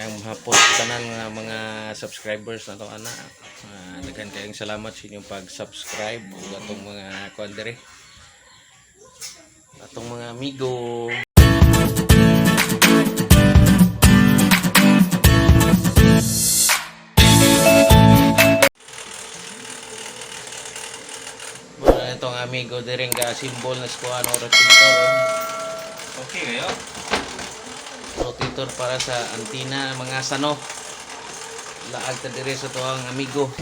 Mayang hapon tanan nga mga subscribers na to ana. Daghan kayong salamat sa inyong pag-subscribe ug atong mga kuan diri. Atong mga amigo. Muna itong amigo diri nga symbol na sa kuan rotator. Oh. Okay kayo? Rotator para sa antina mga sano. Laag ta diri sa tuang amigo.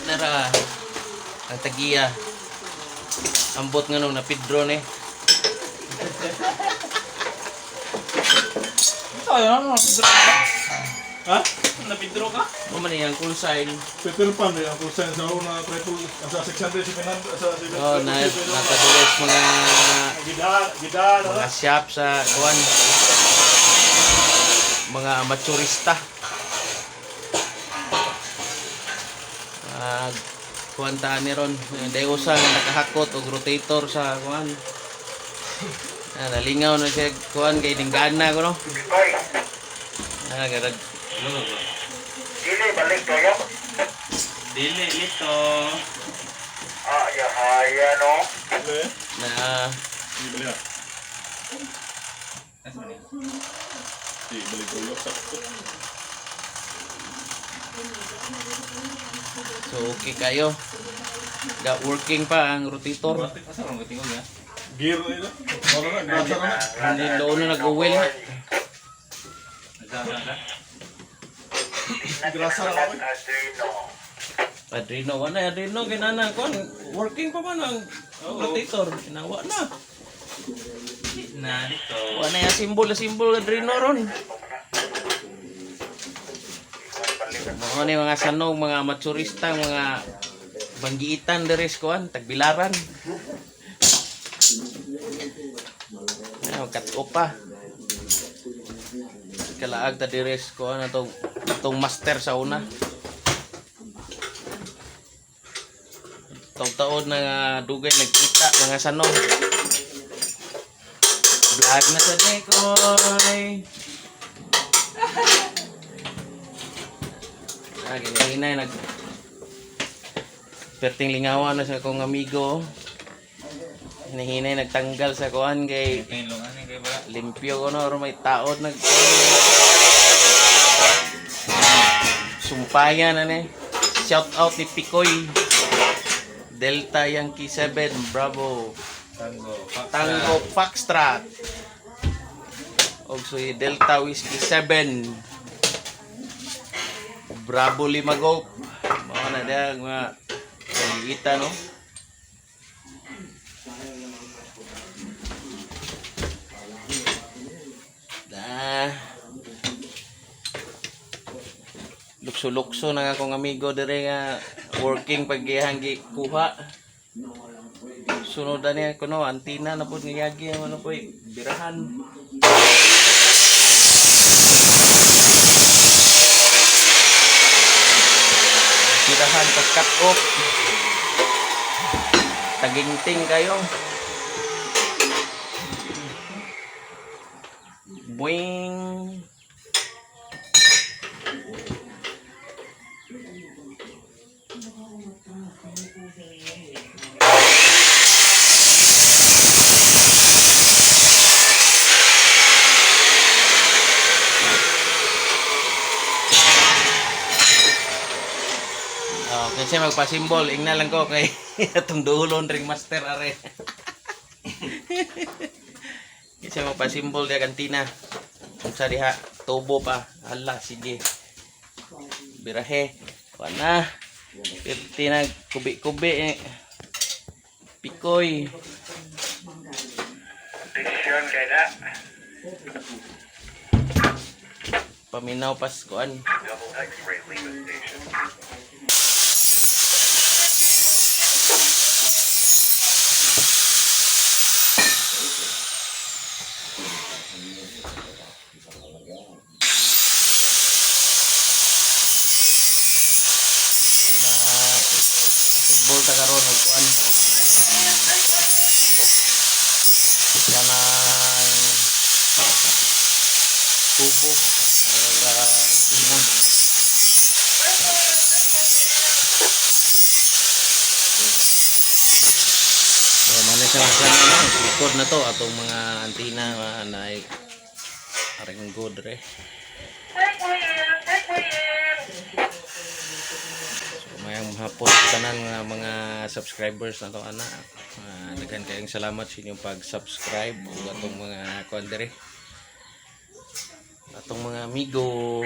Nara ang tagiya. Ambot nga nung napidro ni. Ito ayun, ano? Napidro ka? Ha? Napidro ka? Mo man ang call sign. Peter Pan eh, ang call sign sa una triple sa 600 700 sa 700. Oh, na nakadulos mga Gidaan, gidaan mga shop sa kuan. Mga amateurista. Ah, kuan ta ni ron. Dayusa nga nakahakot og rotator sa kuan. Ah, nalingaw na siya kuan kay ninggana ko no. Ah, garag Dili, balik kayo. Dili, lito. Ah, yahaya, no? Eh, na hindi balik ah. Asa ni? Di balik ulo sakto. so okay kayo. Ga working pa ang rotator. Asa ron tingog ya? Gear na ito. Wala na, grasa na. Hindi doon na nag-uwil na. Asa asa. Grasa na ako. eh. Adreno. Adreno, wala Adreno kinana kuan working pa man ang rotator. Kinawa na. Na dito. Wala na yung symbol, symbol Adreno ron. Mga ni mga sanog, mga amateurista, mga banggiitan diri sa kuan, tagbilaran. Ano, kat pa. Kalaag ta diri sa kuan atong atong master sa una. Taon-taon na nga dugay nagkita mga sanog. Vlog na sa Dekoy. Ah, ginahinay nag Perting lingawan na sa akong amigo. Hinahinay nagtanggal sa kuan kay Kayo ani kay ba? limpyo ko no or may taod nag Sumpayan na ni. Shout out ni Pikoy. Delta Yankee 7 Bravo. Tango. Tango Foxtrot. Og si Delta Whiskey 7. Bravo Lima Golf. Mga na diya, mga pag-iita, no? Da. Lukso-lukso na nga akong amigo dire nga working pag gihang kuha. Sunod na niya kuno antina na pud nga yagi ang ano po birahan. Birahan pas cut off. Taginting kayo. Boing. Oh, kasi magpa-symbol, ingna lang ko kay atong duolon ring master are. Kasi magpa-symbol diya kantina. Unsa diha, tubo pa. Hala, sige. Birahe. Wala. 50 na kubi-kubi eh. Pikoy. Desisyon kay na. Paminaw pas kuan. Double X-ray Lima Station. Na football ta karon og kuan. Kanang tubo. Sa mga sana, no, sa likod na to atong mga antina na ay aringgo dre. So mayang hapon tanan nga mga subscribers na to ana. Daghan kayong salamat sa inyong pag-subscribe ug atong mga kuan dere. Atong mga amigo.